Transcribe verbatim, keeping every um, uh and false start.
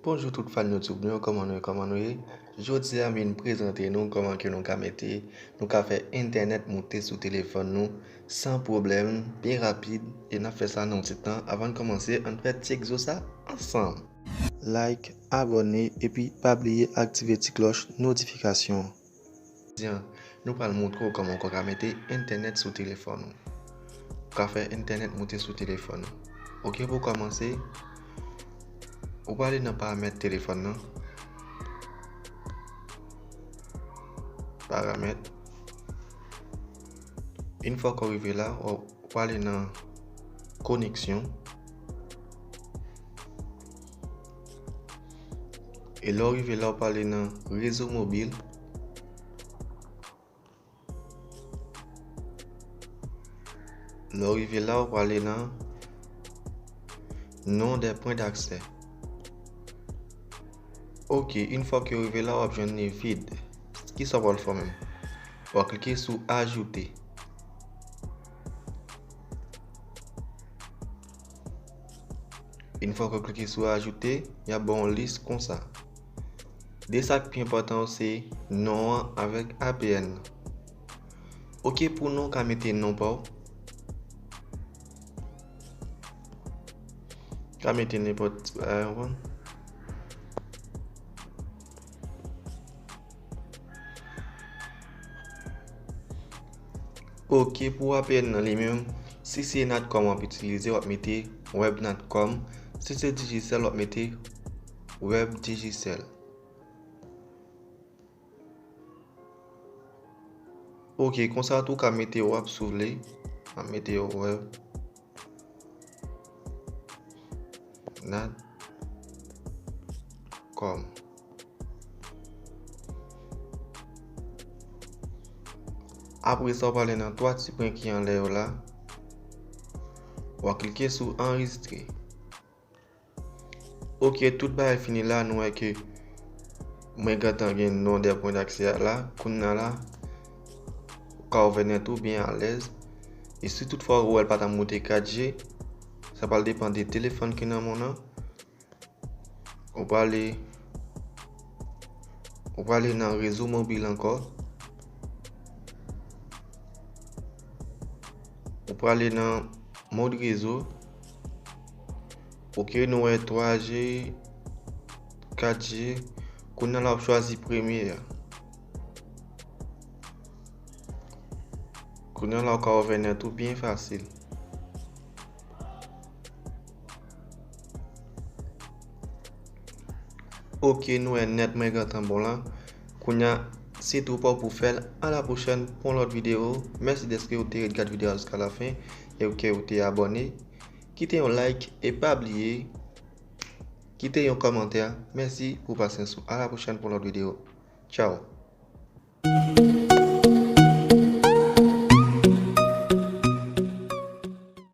Bonjou tout fan YouTube nou yo, kòman nou ye, kòman nou ye? Jodi a, m vin prezante nou kòman ke nou ka mete, nou ka fè entènèt moute sou telefòn nou san pwoblèm, byen rapid, e n ap fè sa nan yon ti tan. Avan n kòmanse, ann fè ti egzo sa ansanm. Like, abòne, epi pa bliye aktive ti klòch notifikasyon. Jodi a, nou pral montre w kòman w ka mete entènèt sou telefòn ou. Ou ka fè entènèt moute sou telefòn ou. Oke, pou kòmanse, ou prale nan paramèt telefòn nan. Paramèt. Yon fwa ke w rive la, w prale nan koneksyon. E lè w rive la, w prale nan rezo mobil. Lè w rive la, w prale nan nom des points d'accès. Oke, yon fwa ke w rive la, w ap jwenn li vid. Kisa w pral fè menm? W ap klike sou ajoute. Yon fwa ke w klike sou ajoute, y ap ba w yon lis konsa. De sa k pi enpòtan yo se non an avèk A P N nan. Oke, pou non, w ka mete non pa w. Ka mete nenpòt bagay, w konprann? Oke, pou A P N nan li menm, si se Natcom w ap itilize, w ap mete Web Natcom. Si se Digicel, w ap mete Web Digicel. Oke, konsa tou w ka mete Web si w vle. W ap mete Web Natcom. Apre sa, w prale nan twa ti pwen ki anlè yo la. W ap klike sou anrejistre. Oke, tout bagay fini la, nou wè ke mwen gentan gen nom des points d'accès a la. Kounye a la, ou ka ouvè nèt ou byen alèz. E si toutfwa ou wè l pa ta moute kat G, sa pral depann de telefòn ki nan men w nan. Ou prale, ou prale nan rezo mobil ankò. Ou prale nan mòd rezo. Oke, nou wè twa G, kat G. Kounye a la, w ap chwazi premye a. Kounye a la, w ka ouvè nèt ou byen fasil. Oke, nou wè nèt mwen gentan bon la. Kounye a, se tou pa w pou fè l. A la pwochèn pou yon lòt videyo. Mèsi dèske w te ret gad videyo a jiska la fen e ke w te abòne. Kite yon like e pa bliye kite yon kòmantè. Mèsi pou pasyans ou. A la pwochèn pou yon lòt videyo. Tchaw.